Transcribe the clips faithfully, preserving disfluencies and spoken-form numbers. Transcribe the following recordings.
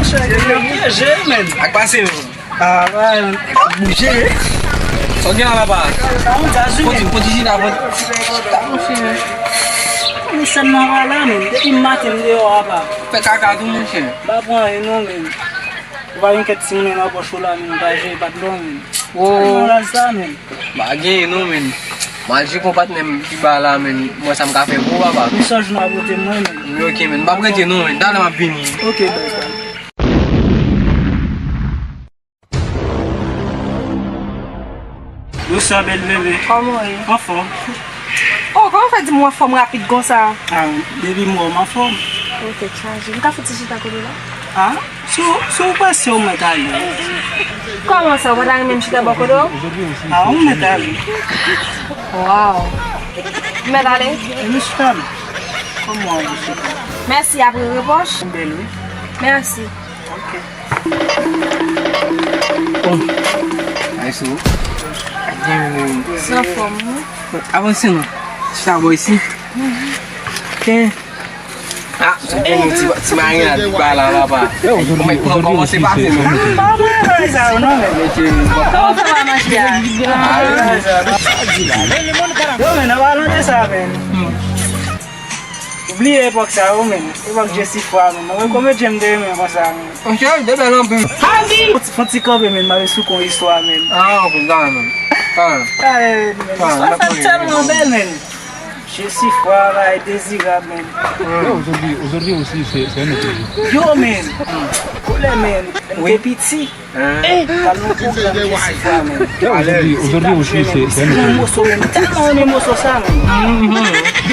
Chè, yo pyeje, men. Ak pase yo. Ah, ouais. Bouje. Sa w gen la, papa? Sa yon djaz, wi, men. Poti, poti chita, poti. Chita, monchè. Men sèn nan pa la, men. Depi maten, m deyò, papa. Fè kaka tou, monchè. M pa pran anyen, non, men. Ou pa gen kèk timoun nan pòch ou la, men. Ou pa jere pa dlo, men. Sa yon djaz la, men. M pa genyen, non, men. M al tcheke yon patnè m pi ba la, men. M wè sa m ka fè pou ou, papa. Mesaj nou a pote mwen, men. Wi, ok, men. M p ap rete, non, men. Talè m ap vini. Ok, bèl. Bonswa, bèl bebe. Kòman w ye? Anfòm. Oh, kòman w fè di m w anfòm rapid konsa? Ah, depi m wè w, m anfòm. Ou tèt chaje. M ka fout ti chita kote la? Ah, si w, si w prese, ou mèt ale. Kòman sa, ou pa ta renmen m chita bò kote w? Ah, ou mèt ale. Waw. M mèt ale? E nou chita, non? Kòman w ap chita? Mèsi, apre repòch. Ou bèl, wi. Mèsi. Ok. Oh. Nice, oh. Sa fòm, wi. Avanse non. Chita bò isi. Tiens. Ah, se gen yon ti, ti marinad li ba la, papa. Kòman, kòman se pase, non? Sa yo, non, men. Mete. Kòman sa va, ma chère? Ah, wi. Yo, men, nan palan de sa, men. Ou bliye epòk sa yo, men. Epòk Jesifwa, men. Mwen, konbyen jen m te renmen konsa, men. Monchè, de bèl anpil. Fon ti, fon ti kanpe, men. M ale sou kon istwa, men. Ah, ok, dakò, men. Ah. Kale, men. Ah, istwa sa tèlman bèl, men. Jesifwa, bay Dezirab, men. Yo, ozodwi, ozodwi osi, se, se yon epòk. Yo, men. Kolè, men. Lè m te piti. Hein? Pral nan pwogram Jesifwa, men. Ozodwi, ozodwi osi, se, se yon moso, men. Tèlman renmen moso sa, men.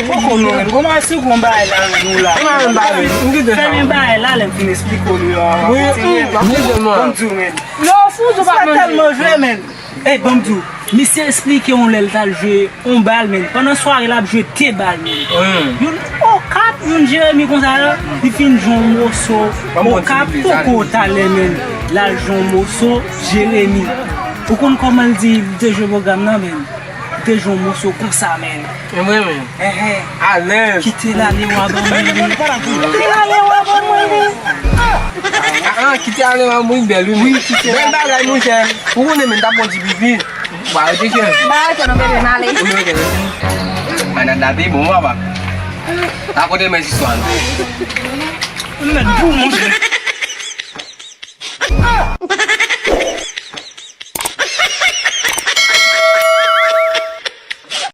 Poko non, men. Kòman si w gon bagay la, men, nou la. Fèmen bagay la, lè m fin esplike w li a. Wi, wi, wi. Ban m di w, men. Non, fou, ou pa tèlman jwe, men. Ey, ban m di w, misye esplike w lè l t al jwe yon bal, men. Pandan sware, l ap jwe de bal, men. Youn Okap, youn Jeremi konsa la, li fin jwe yon moso Okap, poko talè, men. L al jwe yon moso Jeremi. Ou konn kòman l di li te jwe pwogram nan, men? Li te jwe yon moso konsa, men. E mwen menm. Enhen. Alèz. Kite l ale, w a ban mwen li. Kite l ale, w a ban mwen li. Ah, ah, kite ale, w a ban mwen bèl, wi. Wi, kite ale. Bèl bagay, monchè. Ou konnen, men, t ap pran ti pipi. W a rete, chè. M pa rete non, bebe, m ale. Ou rete, rete. Marinad la te bon, papa. Rakonte m istwa a. M mèt gou, monchè.